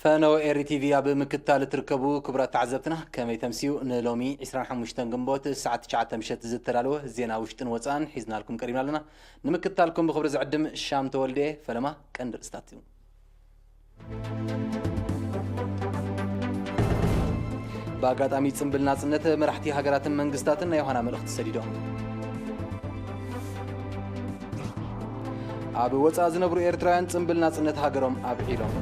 ፈነወ ኤሪ ቲቪ ኣብ ምክታል እትርከቡ ክቡራት ተዓዘብትና፣ ከመይ ተምስዩ? ንሎሚ ዕስራን ሓሙሽተን ግንቦት ሰዓት ትሽዓተ ምሸት ዝተዳለወ ዜና ውሽጥን ወፃእን ሒዝናልኩም ቀሪብና ኣለና። ንምክታልኩም ብኽብሪ ዝዕድም ሻም ተወልደ። ፈለማ ቀንዲ ርእስታት እዩ። ብኣጋጣሚ ጽምብል ናጽነት መራሕቲ ሃገራትን መንግስታትን ናይ ዮሃና መልእኽቲ ሰዲዶም። ኣብ ወጻኢ ዝነብሩ ኤርትራውያን ጽምብል ናጽነት ሃገሮም ኣብዒሎም።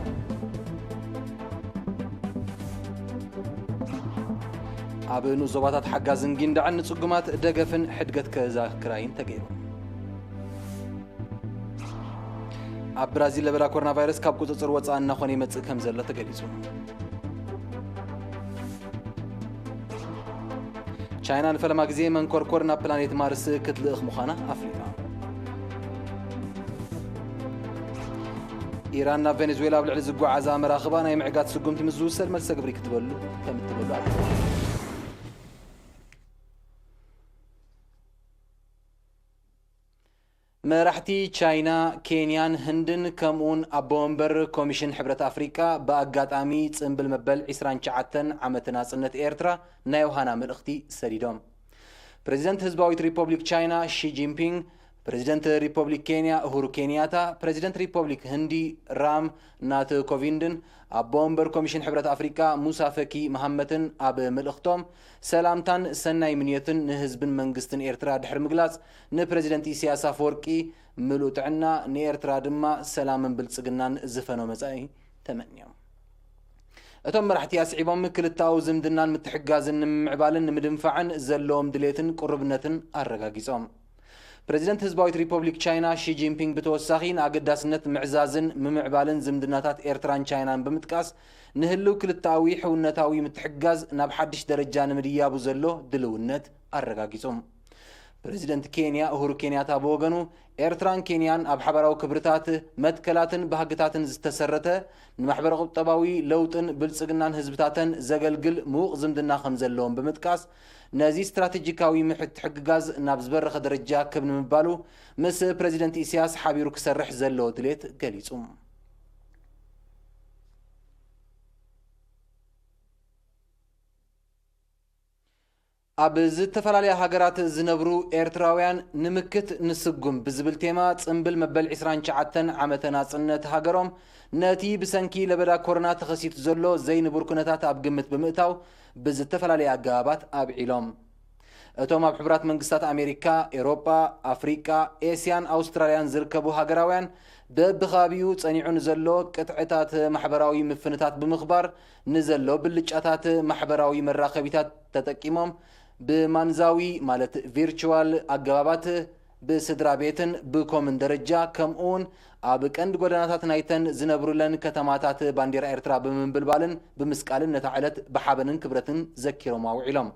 ኣብ ንኡስ ዞባታት ሓጋዝን ጊንዳዕን ንጽጉማት ደገፍን ሕድገት ገዛ ክራይን ተገይሩ። ኣብ ብራዚል ለበዳ ኮሮና ቫይረስ ካብ ቁጽጽር ወጻኢ እናኾነ ይመጽእ ከም ዘሎ ተገሊጹ። ቻይና ንፈለማ ግዜ መንኮርኮር ናብ ፕላኔት ማርስ ክትልእኽ ምዃና ኣፍሊጣ። ኢራን ናብ ቬኔዙዌላ ኣብ ልዕሊ ዝጓዓዛ መራኽባ ናይ ምዕጋት ስጉምቲ ምስ ዝውሰድ መልሰ ግብሪ ክትበሉ ከም እትበሉ ኣፍሊጣ። መራሕቲ ቻይና፣ ኬንያን ህንድን ከምኡውን ኣቦ ወንበር ኮሚሽን ሕብረት ኣፍሪቃ ብኣጋጣሚ ጽምብል መበል ዕስራን ትሽዓተን ዓመተ ናጽነት ኤርትራ ናይ ዮሃና መልእኽቲ ሰዲዶም። ፕሬዚደንት ህዝባዊት ሪፐብሊክ ቻይና ሺ ጂንፒንግ፣ ፕሬዚደንት ሪፐብሊክ ኬንያ ኡሁሩ ኬንያታ፣ ፕሬዚደንት ሪፐብሊክ ህንዲ ራም ናት ኮቪንድን ኣቦ ወንበር ኮሚሽን ሕብረት ኣፍሪቃ ሙሳ ፈኪ መሃመትን ኣብ መልእኽቶም ሰላምታን ሰናይ ምንዮትን ንህዝብን መንግስትን ኤርትራ ድሕሪ ምግላጽ፣ ንፕሬዚደንት ኢሳያስ ኣፈወርቂ ምሉእ ጥዕና፣ ንኤርትራ ድማ ሰላምን ብልጽግናን ዝፈኖ መጻኢ ተመንዮም። እቶም መራሕቲ ኣስዒቦም፣ ክልተኣዊ ዝምድናን ምትሕግጋዝን ንምምዕባልን ንምድንፋዕን ዘለዎም ድሌትን ቅሩብነትን ኣረጋጊጾም። ፕሬዚደንት ህዝባዊት ሪፐብሊክ ቻይና ሺ ጂንፒንግ ብተወሳኺ ንኣገዳስነት ምዕዛዝን ምምዕባልን ዝምድናታት ኤርትራን ቻይናን ብምጥቃስ፣ ንህልው ክልተኣዊ ሕውነታዊ ምትሕግጋዝ ናብ ሓድሽ ደረጃ ንምድያቡ ዘሎ ድልውነት ኣረጋጊጹ። ፕሬዚደንት ኬንያ ኡሁሩ ኬንያታ ብወገኑ፣ ኤርትራን ኬንያን ኣብ ሓባራዊ ክብርታት፣ መትከላትን ባህግታትን ዝተሰረተ፣ ንማሕበረ ቁጠባዊ ለውጥን ብልጽግናን ህዝብታተን ዘገልግል ምዉቕ ዝምድና ከም ዘለዎም ብምጥቃስ፣ ነዚ ስትራቴጂካዊ ምትሕግጋዝ ናብ ዝበረኸ ደረጃ ክብ ንምባሉ ምስ ፕሬዚደንት ኢሳያስ ሓቢሩ ክሰርሕ ዘለዎ ድሌት ገሊጹ። ኣብ ዝተፈላለያ ሃገራት ዝነብሩ ኤርትራውያን ንምክት ንስጉም ብዝብል ቴማ ጽምብል መበል ዕስራን ትሽዓተን ዓመተ ናጽነት ሃገሮም ነቲ ብሰንኪ ለበዳ ኮሮና ተኸሲቱ ዘሎ ዘይንቡር ኩነታት ኣብ ግምት ብምእታው ብዝተፈላለየ ኣገባባት ኣብዒሎም። እቶም ኣብ ሕቡራት መንግስታት ኣሜሪካ፣ ኤውሮጳ፣ ኣፍሪቃ፣ ኤስያን ኣውስትራልያን ዝርከቡ ሃገራውያን በብኸባቢኡ ጸኒዑ ንዘሎ ቅጥዕታት ማሕበራዊ ምፍንታት ብምኽባር ንዘሎ ብልጫታት ማሕበራዊ መራኸቢታት ተጠቂሞም ብማንዛዊ ማለት ቪርቹዋል ኣገባባት ብስድራ ቤትን ብኮምን ደረጃ ከምኡውን ኣብ ቀንዲ ጎደናታት ናይተን ዝነብሩለን ከተማታት ባንዴራ ኤርትራ ብምንብልባልን ብምስቃልን ነታ ዕለት ብሓበንን ክብረትን ዘኪሮም ኣውዒሎም።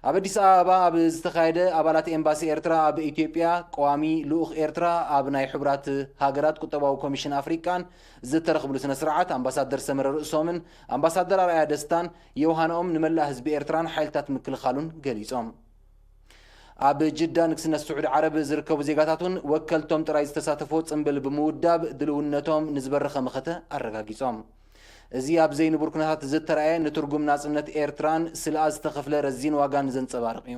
ኣብ ኣዲስ ኣበባ ኣብ ዝተኻየደ ኣባላት ኤምባሲ ኤርትራ ኣብ ኢትዮጵያ፣ ቀዋሚ ልኡኽ ኤርትራ ኣብ ናይ ሕቡራት ሃገራት ቁጠባዊ ኮሚሽን ኣፍሪቃን ዝተረኽብሉ ስነ ስርዓት ኣምባሳደር ሰመረ ርእሶምን ኣምባሳደር ኣርኣያ ደስታን የውሃንኦም ንመላእ ህዝቢ ኤርትራን ሓይልታት ምክልኻሉን ገሊጾም። ኣብ ጅዳ ንግስነት ስዑዲ ዓረብ ዝርከቡ ዜጋታት እውን ወከልቶም ጥራይ ዝተሳተፎ ጽምብል ብምውዳብ ድልውነቶም ንዝበረኸ መኸተ ኣረጋጊጾም። እዚ ኣብ ዘይንቡር ኩነታት ዝተራእየ ንትርጉም ናጽነት ኤርትራን ስለኣ ዝተኸፍለ ረዚን ዋጋን ዘንጸባርቕ እዩ።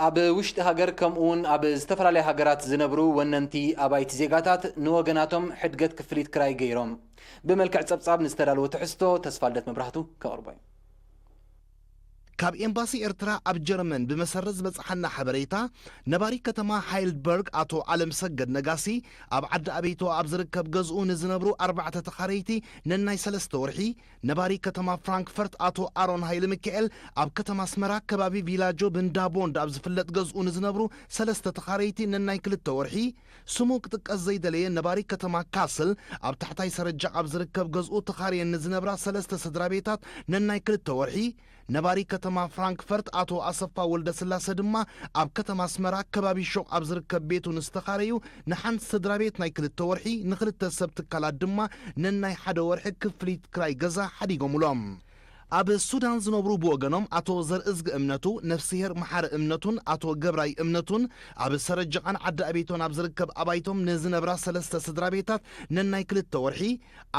ኣብ ውሽጢ ሃገር ከምኡ እውን ኣብ ዝተፈላለያ ሃገራት ዝነብሩ ወነንቲ ኣባይቲ ዜጋታት ንወገናቶም ሕድገት ክፍሊት ክራይ ገይሮም። ብመልክዕ ጸብጻብ ንዝተዳለወ ትሕዝቶ ተስፋልደት መብራህቱ ከቕርቦ እዩ። ካብ ኤምባሲ ኤርትራ ኣብ ጀርመን ብመሰረት ዝበጽሓና ሓበሬታ፣ ነባሪ ከተማ ሃይልድበርግ ኣቶ ኣለምሰገድ ነጋሲ ኣብ ዓዲ ኣበይቶ ኣብ ዝርከብ ገዝኡ ንዝነብሩ ኣርባዕተ ተኻረይቲ ነናይ ሰለስተ ወርሒ፣ ነባሪ ከተማ ፍራንክፈርት ኣቶ ኣሮን ሃይለ ሚካኤል ኣብ ከተማ ኣስመራ ከባቢ ቪላጆ ብንዳቦንድ ኣብ ዝፍለጥ ገዝኡ ንዝነብሩ ሰለስተ ተኻረይቲ ነናይ ክልተ ወርሒ፣ ስሙ ክጥቀስ ዘይደለየ ነባሪ ከተማ ካስል ኣብ ታሕታይ ሰረጃ ኣብ ዝርከብ ገዝኡ ተኻርየን ንዝነብራ ሰለስተ ስድራ ቤታት ነናይ ክልተ ወርሒ፣ ነባሪ ከተማ ፍራንክፈርት ኣቶ ኣሰፋ ወልደስላሰ ድማ ኣብ ከተማ ኣስመራ ከባቢ ሹቕ ኣብ ዝርከብ ቤቱ ንዝተኻረዩ ንሓንቲ ስድራ ቤት ናይ ክልተ ወርሒ፣ ንኽልተ ሰብ ትካላት ድማ ነናይ ሓደ ወርሒ ክፍሊት ክራይ ገዛ ሓዲጎምሎም። ኣብ ሱዳን ዝነብሩ ብወገኖም ኣቶ ዘርእዝጊ እምነቱ፣ ነፍስሄር መሓሪ እምነቱን ኣቶ ገብራይ እምነቱን ኣብ ሰረጀቓን ዓዲ ኣቤቶን ኣብ ዝርከብ ኣባይቶም ንዝነብራ ሰለስተ ስድራ ቤታት ነናይ ክልተ ወርሒ፣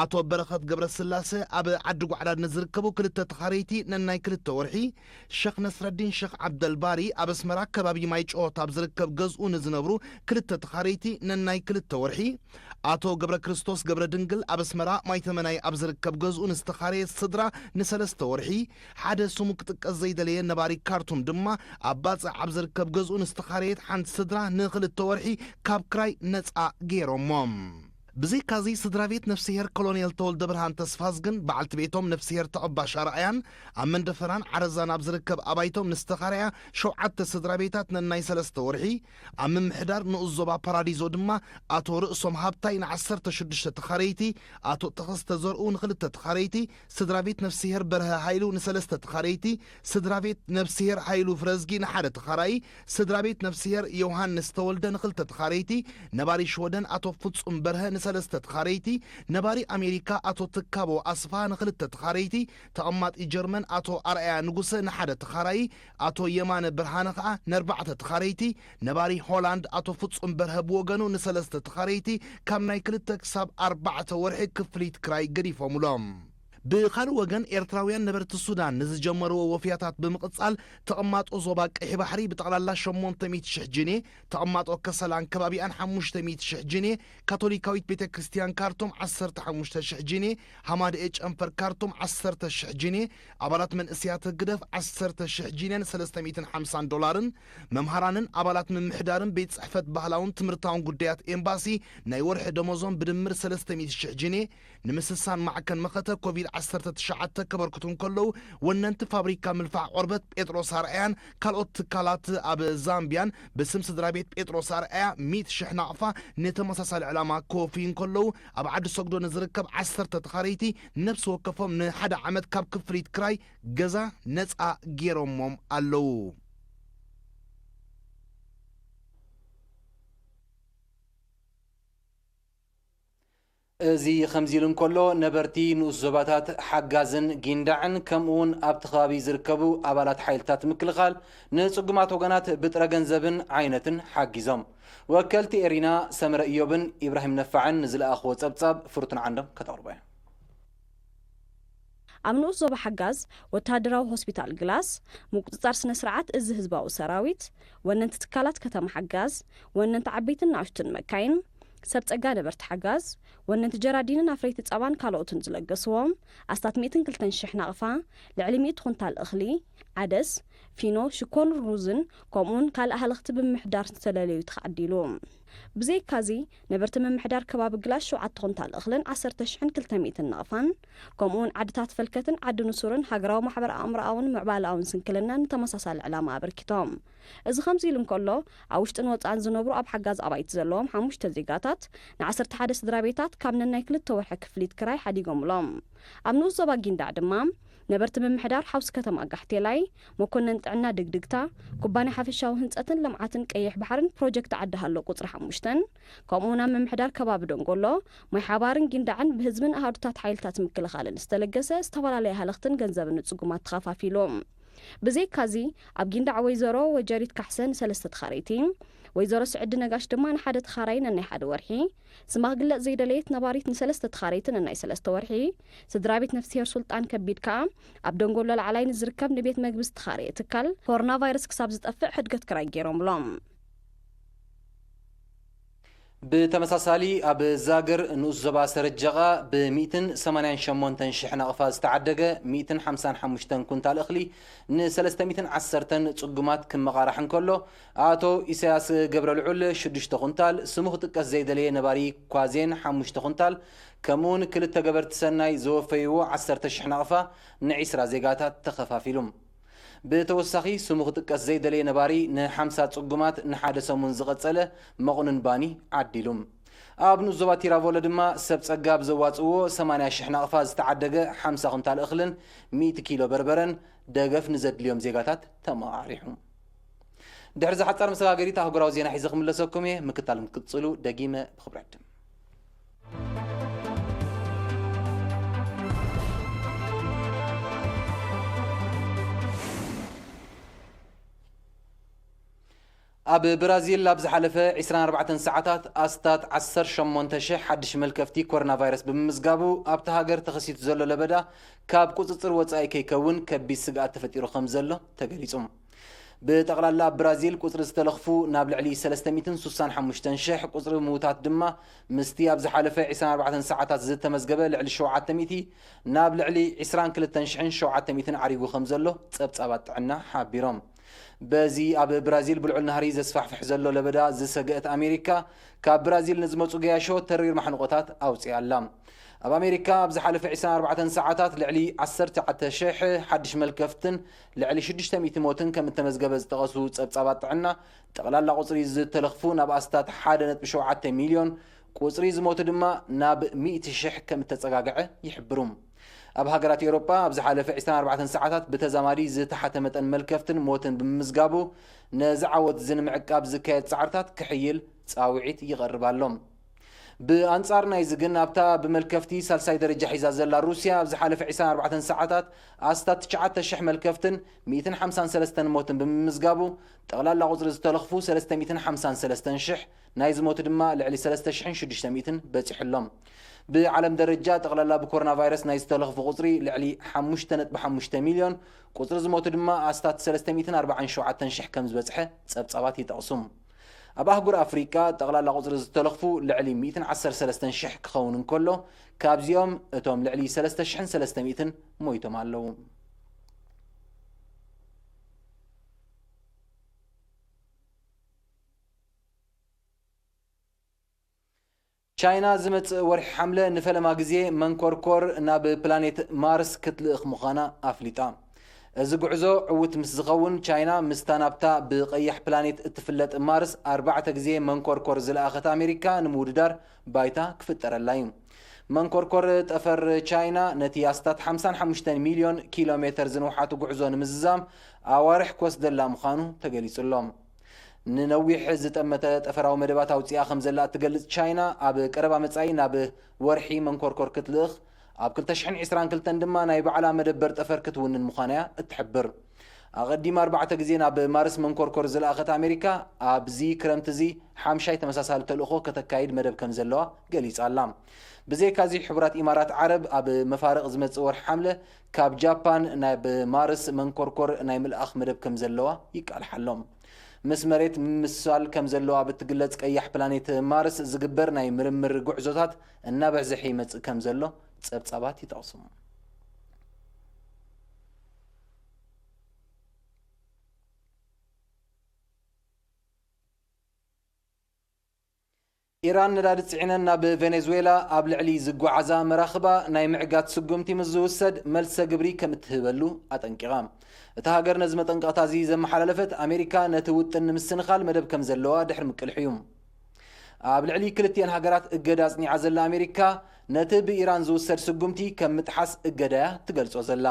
ኣቶ በረኸት ገብረስላሰ ኣብ ዓዲ ጓዕዳድ ንዝርከቡ ክልተ ተኻረይቲ ነናይ ክልተ ወርሒ፣ ሸኽ ነስረዲን ሸኽ ዓብደልባሪ ኣብ ኣስመራ ከባቢ ማይ ጨወት ኣብ ዝርከብ ገዝኡ ንዝነብሩ ክልተ ተኻረይቲ ነናይ ክልተ ወርሒ፣ ኣቶ ገብረ ክርስቶስ ገብረ ድንግል ኣብ ኣስመራ ማይ ተመናይ ኣብ ዝርከብ ገዝኡ ንዝተኻረየ ስድራ ንሰለስተ ወርሒ፣ ሓደ ስሙ ክጥቀስ ዘይደለየ ነባሪ ካርቱም ድማ ኣብ ባጽዕ ኣብ ዝርከብ ገዝኡ ንዝተኻረየት ሓንቲ ስድራ ንኽልተ ወርሒ ካብ ክራይ ነጻ ገይሮሞም። ብዘይካዚ ስድራ ቤት ነፍስሄር ኮሎኔል ተወልደ ብርሃን ተስፋዝግን በዓልቲ ቤቶም ነፍስሄር ተቐባሽ ኣርኣያን ኣብ መንደፈራን ዓረዛን ኣብ ዝርከብ ኣባይቶም ንዝተኻረያ ሸውዓተ ስድራ ቤታት ነናይ ሰለስተ ወርሒ፣ ኣብ ምምሕዳር ንኡስ ዞባ ፓራዲዞ ድማ ኣቶ ርእሶም ሃብታይ ንዓሰርተ ሽዱሽተ ተኻረይቲ፣ ኣቶ ተኸስተ ዘርኡ ንኽልተ ተኻረይቲ፣ ስድራ ቤት ነፍስሄር በርሀ ሃይሉ ንሰለስተ ተኻረይቲ፣ ስድራ ቤት ነፍስሄር ሃይሉ ፍረዝጊ ንሓደ ተኻራዪ፣ ስድራ ቤት ነፍስሄር ዮሃንስ ተወልደ ንኽልተ ተኻረይቲ፣ ነባሪ ሽወደን ኣቶ ፍጹም በርሀ ንሰለስተ ተኻረይቲ፣ ነባሪ ኣሜሪካ ኣቶ ትካቦ ኣስፋ ንኽልተ ተኻረይቲ፣ ተቐማጢ ጀርመን ኣቶ ኣርኣያ ንጉሰ ንሓደ ተኻራዪ፣ ኣቶ የማነ ብርሃነ ከኣ ነርባዕተ ተኻረይቲ፣ ነባሪ ሆላንድ ኣቶ ፍጹም በርሀ ብወገኑ ንሰለስተ ተኻረይቲ ካብ ናይ ክልተ ክሳብ ኣርባዕተ ወርሒ ክፍሊት ክራይ ገዲፎምሎም። ብኻልእ ወገን፣ ኤርትራውያን ነበርቲ ሱዳን ንዝጀመርዎ ወፍያታት ብምቕጻል፣ ተቐማጦ ዞባ ቀይሕ ባሕሪ ብጠቕላላ ሸሞንተ ሚእቲ ሽሕ ጅኔ፣ ተቐማጦ ከሰላን ከባቢኣን ሓሙሽተ ሚእቲ ሽሕ ጅኔ፣ ካቶሊካዊት ቤተ ክርስቲያን ካርቱም ዓሰርተ ሓሙሽተ ሽሕ ጅኔ፣ ሃማደኤ ጨንፈር ካርቱም ዓሰርተ ሽሕ ጅኔ፣ ኣባላት መንእስያት ህግደፍ ዓሰርተ ሽሕ ጅኔን ሰለስተ ሚእትን ሓምሳን ዶላርን፣ መምሃራንን ኣባላት ምምሕዳርን ቤት ጽሕፈት ባህላውን ትምህርታውን ጉዳያት ኤምባሲ ናይ ወርሒ ደሞዞም ብድምር ሰለስተ ሚእቲ ሽሕ ጅኔ፣ ንምስሳን ማዕከን መኸተ ኮቪድ ዓሰርተ ትሽዓተ ከበርክቱ እንከለዉ፣ ወነንቲ ፋብሪካ ምልፋዕ ቆርበት ጴጥሮስ ኣርኣያን ካልኦት ትካላት ኣብ ዛምቢያን ብስም ስድራ ቤት ጴጥሮስ ኣርኣያ ሚእቲ ሽሕ ናቕፋ ንተመሳሳሊ ዕላማ ክወፍዩ እንከለዉ፣ ኣብ ዓዲ ሰግዶ ንዝርከብ ዓሰርተ ተኻረይቲ ነፍሲ ወከፎም ንሓደ ዓመት ካብ ክፍሊት ክራይ ገዛ ነጻ ገይሮሞም ኣለዉ። እዚ ከምዚ ኢሉ እንከሎ፣ ነበርቲ ንኡስ ዞባታት ሓጋዝን ጊንዳዕን ከምኡ እውን ኣብቲ ከባቢ ዝርከቡ ኣባላት ሓይልታት ምክልኻል ንጽጉማት ወገናት ብጥረ ገንዘብን ዓይነትን ሓጊዞም። ወከልቲ ኤሪና ሰመረ እዮብን ኢብራሂም ነፋዕን ንዝለኣኽዎ ጸብጻብ ፍርቱን ዓንዶም ከተቕርቦ እያ። ኣብ ንኡስ ዞባ ሓጋዝ ወተሃደራዊ ሆስፒታል ግላስ፣ ምቁጽጻር ስነ ስርዓት እዚ ህዝባዊ ሰራዊት፣ ወነንቲ ትካላት ከተማ ሓጋዝ፣ ወነንቲ ዓበይትን ንኣሽቱን መካይን፣ ሰብ ጸጋ ነበርቲ ሓጋዝ፣ ወነንቲ ጀራዲንን ኣፍረይቲ ጸባን ካልኦትን ዝለገስዎም ኣስታት ሚእትን ክልተን ሽሕ ናቕፋ፣ ልዕሊ ሚእቲ ኩንታል እኽሊ፣ ዓደስ፣ ፊኖ፣ ሽኮርን ሩዝን ከምኡውን ካልእ ሃለኽቲ ብምምሕዳር ዝተለለዩ ተዓዲሉ። ብዘይካዚ፣ ነበርቲ ምምሕዳር ከባቢ ግላስ ሸውዓተ ኩንታል እኽልን ዓሰርተ ሽሕን ክልተ ሚእትን ናቕፋን፣ ከምኡውን ዓድታት ፈልከትን ዓዲ ንሱርን ሃገራዊ ማሕበር ኣእምሮኣውን ምዕባለኣውን ስንክልናን ንተመሳሳሊ ዕላማ ኣበርኪቶም። እዚ ከምዚ ኢሉ እንከሎ፣ ኣብ ውሽጥን ወጻእን ዝነብሩ ኣብ ሓጋዝ ኣባይቲ ዘለዎም ሓሙሽተ ዜጋታት ንዓሰርተ ሓደ ስድራ ቤታት ካብ ነናይ ክልተ ወርሒ ክፍሊት ክራይ ሓዲጎምሎም። ኣብ ንኡስ ዞባ ጊንዳዕ ድማ፣ ነበርቲ ምምሕዳር ሓውሲ ከተማ ጋሕቴላይ፣ መኮነን ጥዕና ድግድግታ፣ ኩባንያ ሓፈሻዊ ህንጸትን ልምዓትን ቀይሕ ባሕርን ፕሮጀክት ዓዲ ሃሎ ቁጽሪ ሓሙሽተን፣ ከምኡ ናብ ምምሕዳር ከባቢ ደንጎሎ፣ ማይ ሓባርን ጊንዳዕን ብህዝብን ኣሃዱታት ሓይልታት ምክልኻልን ዝተለገሰ ዝተፈላለየ ሃለኽትን ገንዘብን ንጽጉማት ተኸፋፊሉ። ብዘይካዚ፣ ኣብ ጊንዳዕ ወይዘሮ ወጀሪት ካሕሰ ንሰለስተ ተኻረይቲ፣ ወይዘሮ ስዕዲ ነጋሽ ድማ ንሓደ ተኻራይ ነናይ ሓደ ወርሒ፣ ስማ ክግለጽ ዘይደለየት ነባሪት ንሰለስተ ተኻረይቲ ነናይ ሰለስተ ወርሒ፣ ስድራ ቤት ነፍስሄር ሱልጣን ከቢድ ከኣ ኣብ ደንጎሎ ላዕላይ ንዝርከብ ንቤት መግቢ ዝተኻረየ ትካል ኮሮና ቫይረስ ክሳብ ዝጠፍእ ሕድገት ክራይ ገይሮምሎም። ብተመሳሳሊ ኣብ ዛግር ንኡስ ዞባ ሰረጀቓ ብ ሚእትን ሰማንያን ሸሞንተን ሽሕ ናቕፋ ዝተዓደገ ሚእትን ሓምሳን ሓሙሽተን ኩንታል እኽሊ ንሰለስተ ሚእትን ዓሰርተን ጽጉማት ክመቓራሕ እንከሎ፣ ኣቶ ኢሳያስ ገብረልዑል ሽዱሽተ ኩንታል፣ ስሙ ክጥቀስ ዘይደለየ ነባሪ ኳዜን ሓሙሽተ ኩንታል፣ ከምኡውን ክልተ ገበርቲ ሰናይ ዘወፈይዎ ዓሰርተ ሽሕ ናቕፋ ንዒስራ ዜጋታት ተኸፋፊሉ። ብተወሳኺ፣ ስሙ ክጥቀስ ዘይደለየ ነባሪ ንሓምሳ ጽጉማት ንሓደ ሰሙን ዝቐጸለ መቑንን ባኒ ዓዲሉ። ኣብ ንኡስ ዞባ ቲራቮለ ድማ ሰብ ጸጋ ብዘዋጽእዎ ሰማንያ ሽሕ ናቕፋ ዝተዓደገ ሓምሳ ኩንታል እኽልን ሚእቲ ኪሎ በርበረን ደገፍ ንዘድልዮም ዜጋታት ተመቓቒሑ። ድሕሪ ዝሓጻር መሰጋገሪት ኣህጉራዊ ዜና ሒዘ ክምለሰኩም እየ። ምክታል ክትቅጽሉ ደጊመ ብኽብረት። ኣብ ብራዚል ኣብ ዝሓለፈ ዕስራን ኣርባዕተን ሰዓታት ኣስታት ዓሰርተ ሸሞንተ ሽሕ ሓድሽ መልከፍቲ ኮሮና ቫይረስ ብምምዝጋቡ፣ ኣብታ ሃገር ተኸሲቱ ዘሎ ለበዳ ካብ ቁጽጽር ወጻኢ ከይከውን ከቢድ ስግኣት ተፈጢሩ ከም ዘሎ ተገሊጹ። ብጠቕላላ ኣብ ብራዚል ቁጽሪ ዝተለኽፉ ናብ ልዕሊ ሰለስተ ሚእትን ስሳን ሓሙሽተን ሽሕ፣ ቁጽሪ ምዉታት ድማ ምስቲ ኣብ ዝሓለፈ ዕስራን ኣርባዕተን ሰዓታት ዝተመዝገበ ልዕሊ ሸውዓተ ሚእቲ ናብ ልዕሊ ዕስራን ክልተን ሽሕን ሸውዓተ ሚእትን ዓሪጉ ከም ዘሎ ጸብጻባት ጥዕና ሓቢሮም። በዚ ኣብ ብራዚል ብልዑል ናህሪ ዘስፋሕፍሕ ዘሎ ለበዳ ዝሰገአት ኣሜሪካ፣ ካብ ብራዚል ንዝመጹ ገያሾ ተሪር ማሕንቖታት ኣውጺኣ ኣላ። ኣብ ኣሜሪካ ኣብ ዝሓለፈ ዕስራን ኣርባዕተን ሰዓታት ልዕሊ ዓሰርተ ትሽዓተ ሽሕ ሓድሽ መልከፍትን ልዕሊ ሽዱሽተ ሚእቲ ሞትን ከም እተመዝገበ ዝጠቐሱ ጸብጻባት ጥዕና፣ ጠቕላላ ቁጽሪ ዝተለኽፉ ናብ ኣስታት ሓደ ነጥቢ ሸውዓተ ሚልዮን፣ ቁጽሪ ዝሞቱ ድማ ናብ ሚእቲ ሽሕ ከም እተጸጋግዐ ይሕብሩ። ኣብ ሃገራት ኤውሮጳ ኣብ ዝሓለፈ ዕስራን ኣርባዕተን ሰዓታት ብተዛማዲ ዝተሓተ መጠን መልከፍትን ሞትን ብምምዝጋቡ፣ ነዚ ዓወት እዚ ንምዕቃብ ዝካየድ ጻዕርታት ክሕይል ጻውዒት ይቐርብ ኣሎ። ብኣንጻር ናይዚ ግን፣ ኣብታ ብመልከፍቲ ሳልሳይ ደረጃ ሒዛ ዘላ ሩስያ፣ ኣብ ዝሓለፈ ዕስራን ኣርባዕተን ሰዓታት ኣስታት ትሽዓተ ሽሕ መልከፍትን ሚእትን ሓምሳን ሰለስተን ሞትን ብምምዝጋቡ፣ ጠቕላላ ቁጽሪ ዝተለኽፉ ሰለስተ ሚእትን ሓምሳን ሰለስተን ሽሕ፣ ናይ ዝሞቱ ድማ ልዕሊ ሰለስተ ሽሕን ሽዱሽተ ሚእትን በጺሑ ኣሎ። ብዓለም ደረጃ፣ ጠቕላላ ብኮሮና ቫይረስ ናይ ዝተለኽፉ ቁጽሪ ልዕሊ ሓሙሽተ ነጥቢ ሓሙሽተ ሚልዮን፣ ቁጽሪ ዝሞቱ ድማ ኣስታት ሰለስተ ሚእትን ኣርባዓን ሸውዓተን ሽሕ ከም ዝበጽሐ ጸብጻባት ይጠቕሱ። ኣብ ኣህጉር ኣፍሪቃ፣ ጠቕላላ ቁጽሪ ዝተለኽፉ ልዕሊ ሚእትን ዓሰርተ ሰለስተን ሽሕ ክኸውን እንከሎ፣ ካብዚኦም እቶም ልዕሊ ሰለስተ ሽሕን ሰለስተ ሚእትን ሞይቶም ኣለዉ። ቻይና ዝመጽእ ወርሒ ሓምለ ንፈለማ ግዜ መንኮርኮር ናብ ፕላኔት ማርስ ክትልእኽ ምዃና ኣፍሊጣ። እዚ ጉዕዞ ዕዉት ምስ ዝኸውን፣ ቻይና ምስታ ናብታ ብቐያሕ ፕላኔት እትፍለጥ ማርስ ኣርባዕተ ግዜ መንኮርኮር ዝለኣኸት ኣሜሪካ ንምውድዳር ባይታ ክፍጠረላ እዩ። መንኮርኮር ጠፈር ቻይና ነቲ ኣስታት ሓምሳን ሓሙሽተን ሚልዮን ኪሎ ሜተር ዝንውሓቱ ጉዕዞ ንምዝዛም ኣዋርሕ ክወስደላ ምዃኑ ተገሊጹ ኣሎ። ንነዊሕ ዝጠመተ ጠፈራዊ መደባት ኣውጺኣ ከም ዘላ እትገልጽ ቻይና፣ ኣብ ቀረባ መጻኢ ናብ ወርሒ መንኮርኮር ክትልእኽ፣ ኣብ ክልተ ሽሕን ዕስራን ክልተን ድማ ናይ ባዕላ መደበር ጠፈር ክትውንን ምዃና እያ እትሕብር። ኣቐዲማ ኣርባዕተ ግዜ ናብ ማርስ መንኮርኮር ዝለኣኸት ኣሜሪካ፣ ኣብዚ ክረምቲ እዚ ሓምሻይ ተመሳሳሊ ተልእኾ ከተካይድ መደብ ከም ዘለዋ ገሊጻ ኣላ። ብዘይካዚ፣ ሕቡራት ኢማራት ዓረብ ኣብ መፋርቕ ዝመጽእ ወርሒ ሓምለ ካብ ጃፓን ናብ ማርስ መንኮርኮር ናይ ምልኣኽ መደብ ከም ዘለዋ ይቃልሓሎም። ምስ መሬት ምምስሳል ከም ዘለዎ ኣብ እትግለጽ ቀያሕ ፕላኔት ማርስ ዝግበር ናይ ምርምር ጉዕዞታት እናበዝሐ ይመጽእ ከም ዘሎ ጸብጻባት ይጠቕሱ። ኢራን ነዳዲ ጽዒነን ናብ ቬኔዙዌላ ኣብ ልዕሊ ዝጓዓዛ መራኽባ ናይ ምዕጋት ስጉምቲ ምስ ዝውሰድ፣ መልሰ ግብሪ ከም እትህበሉ ኣጠንቂቓ። እታ ሃገር ነዚ መጠንቀቕታ እዚ ዘመሓላለፈት፣ ኣሜሪካ ነቲ ውጥን ንምስንኻል መደብ ከም ዘለዋ ድሕሪ ምቅልሑ እዩ። ኣብ ልዕሊ ክልቲኤን ሃገራት እገዳ ኣጽኒዓ ዘላ ኣሜሪካ፣ ነቲ ብኢራን ዝውሰድ ስጉምቲ ከም ምጥሓስ እገዳ እያ ትገልጾ ዘላ።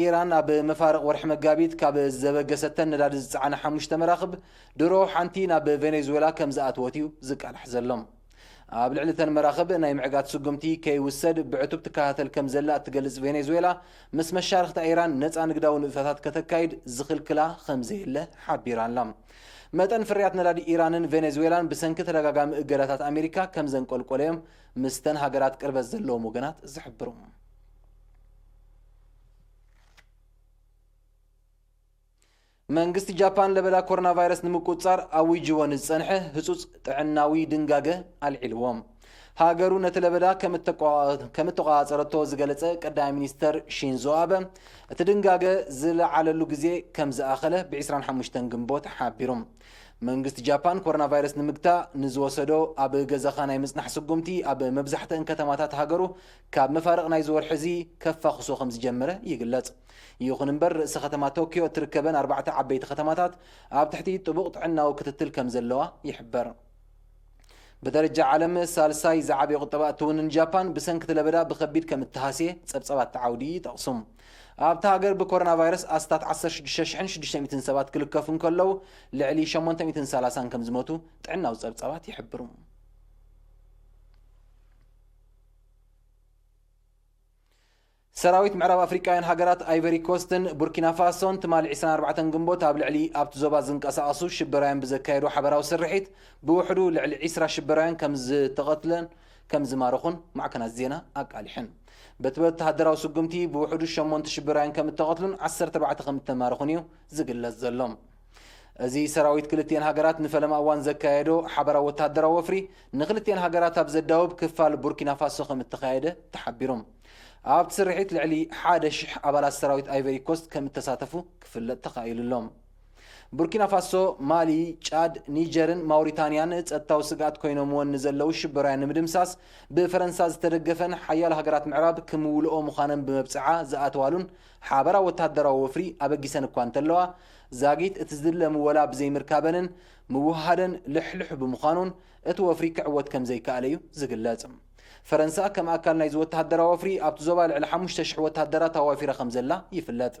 ኢራን ኣብ መፋርቕ ወርሒ መጋቢት ካብ ዘበገሰተን ነዳዲ ዝጸዓና ሓሙሽተ መራኽብ፣ ድሮ ሓንቲ ናብ ቬኔዙዌላ ከም ዝኣተወት እዩ ዝቃላሕ ዘሎ። ኣብ ልዕሊ እተን መራኽብ ናይ ምዕጋት ስጉምቲ ከይውሰድ ብዕቱብ ትከታተል ከም ዘላ እትገልጽ ቬኔዙዌላ፣ ምስ መሻርኽታ ኢራን ነጻ ንግዳዊ ንጥፈታት ከተካይድ ዝኽልክላ ከም ዘየለ ሓቢራ ኣላ። መጠን ፍርያት ነዳዲ ኢራንን ቬኔዙዌላን ብሰንኪ ተደጋጋሚ እገዳታት ኣሜሪካ ከም ዘንቆልቆለዮም፣ ምስተን ሃገራት ቅርበት ዘለዎም ወገናት ዝሕብሩ። መንግስቲ ጃፓን ለበዳ ኮሮና ቫይረስ ንምቁጽጻር ኣዊጅዎ ንዝጸንሐ ህጹጽ ጥዕናዊ ድንጋገ ኣልዒልዎ። ሃገሩ ነቲ ለበዳ ከም እተቋ-፣ ከም እተቋጻጸረቶ ዝገለጸ ቀዳማይ ሚኒስተር ሺንዞ ኣበ፣ እቲ ድንጋገ ዝለዓለሉ ግዜ ከም ዝኣኸለ ብ ዕስራን ሓሙሽተን ግንቦት ሓቢሩ። መንግስቲ ጃፓን ኮሮና ቫይረስ ንምግታእ ንዝወሰዶ ኣብ ገዛኻ ናይ ምጽናሕ ስጉምቲ ኣብ መብዛሕትአን ከተማታት ሃገሩ ካብ መፋርቕ ናይዚ ወርሒ እዚ ከፋኽሶ ከም ዝጀመረ ይግለጽ። ይኹን እምበር፣ ርእሰ ከተማ ቶኪዮ እትርከበን ኣርባዕተ ዓበይቲ ከተማታት ኣብ ትሕቲ ጥቡቕ ጥዕናዊ ክትትል ከም ዘለዋ ይሕበር። ብደረጃ ዓለም ሳልሳይ ዝዓበየ ቁጠባ እትውንን ጃፓን ብሰንኪ እቲ ለበዳ ብኸቢድ ከም እተሃስየ ጸብጸባት ተዓውዲ ይጠቕሱ። ኣብታ ሃገር ብኮሮና ቫይረስ ኣስታት ዓሰርተ ሽዱሽተ ሽሕን ሽዱሽተ ሚእትን ሰባት ክልከፉ እንከለዉ፣ ልዕሊ ሸሞንተ ሚእትን ሰላሳን ከም ዝሞቱ ጥዕናዊ ጸብጸባት ይሕብሩ። ሰራዊት ምዕራብ ኣፍሪቃውያን ሃገራት ኣይቨሪ ኮስትን ቡርኪና ፋሶን ትማሊ ዕስራን ኣርባዕተን ግንቦት ኣብ ልዕሊ ኣብቲ ዞባ ዝንቀሳቐሱ ሽበራውያን ብዘካየዶ ሓበራዊ ስርሒት ብውሕዱ ልዕሊ ዕስራ ሽበራውያን ከም ዝተቐትለን ከም ዝማረኹን ማዕከናት ዜና ኣቃሊሐን። በቲ ወተሃደራዊ ስጉምቲ ብውሕዱ ሸሞንተ ሽበራውያን ከም እተቐትሉን ዓሰርተ ኣርባዕተ ከም እተማረኹን እዩ ዝግለጽ ዘሎ። እዚ ሰራዊት ክልቲኤን ሃገራት ንፈለማ እዋን ዘካየዶ ሓበራዊ ወተሃደራዊ ወፍሪ ንክልቲኤን ሃገራት ኣብ ዘዳውብ ክፋል ቡርኪና ፋሶ ከም እተኻየደ ተሓቢሩ። ኣብቲ ስርሒት ልዕሊ ሓደ ሽሕ ኣባላት ሰራዊት ኣይቨሪ ኮስት ከም እተሳተፉ ክፍለጥ ተኻኢሉ ኣሎ። ቡርኪና ፋሶ፣ ማሊ፣ ጫድ፣ ኒጀርን ማውሪታንያን ጸጥታዊ ስግኣት ኮይኖምወን ንዘለዉ ሽበራውያን ንምድምሳስ ብፈረንሳ ዝተደገፈን ሓያሎ ሃገራት ምዕራብ ክምውልኦ ምዃነን ብመብጽዓ ዝኣተዋሉን ሓበራዊ ወተሃደራዊ ወፍሪ ኣበጊሰን እኳ እንተለዋ፣ ዛጊት እቲ ዝድለ ምወላ ብዘይምርካበንን ምውህሃደን ልሕልሑ ብምዃኑን እቲ ወፍሪ ክዕወት ከም ዘይከኣለ እዩ ዝግለጽ። ፈረንሳ ከም ኣካል ናይዚ ወተሃደራዊ ወፍሪ ኣብቲ ዞባ ልዕሊ ሓሙሽተ ሽሕ ወተሃደራት ኣዋፊራ ከም ዘላ ይፍለጥ።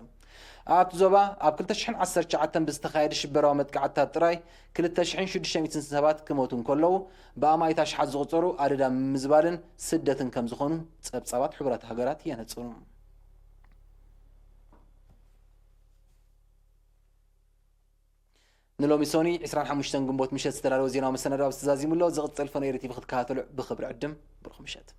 ኣብቲ ዞባ ኣብ ክልተ ሽሕን ዓሰርተ ትሽዓተን ብዝተኻየደ ሽበራዊ መጥቃዕትታት ጥራይ ክልተ ሽሕን ሽዱሽተ ሚእትን ሰባት ክሞቱ እንከለዉ፣ ብኣማኢት ኣሽሓት ዝቑጸሩ ኣደዳ ምምዝባልን ስደትን ከም ዝኾኑ ጸብጻባት ሕቡራት ሃገራት የነጽሩ። ንሎሚ ሶኒ ዕስራን ሓሙሽተን ግንቦት ምሸት ዝተዳለወ ዜናዊ መሰናዶ ኣብዚ ተዛዚሙ ኣሎ። ዝቕጽል ፈነው ኤሪ ቲቪ ክትከታተሉ ብኽብሪ ዕድም። ብሩኽ ምሸት።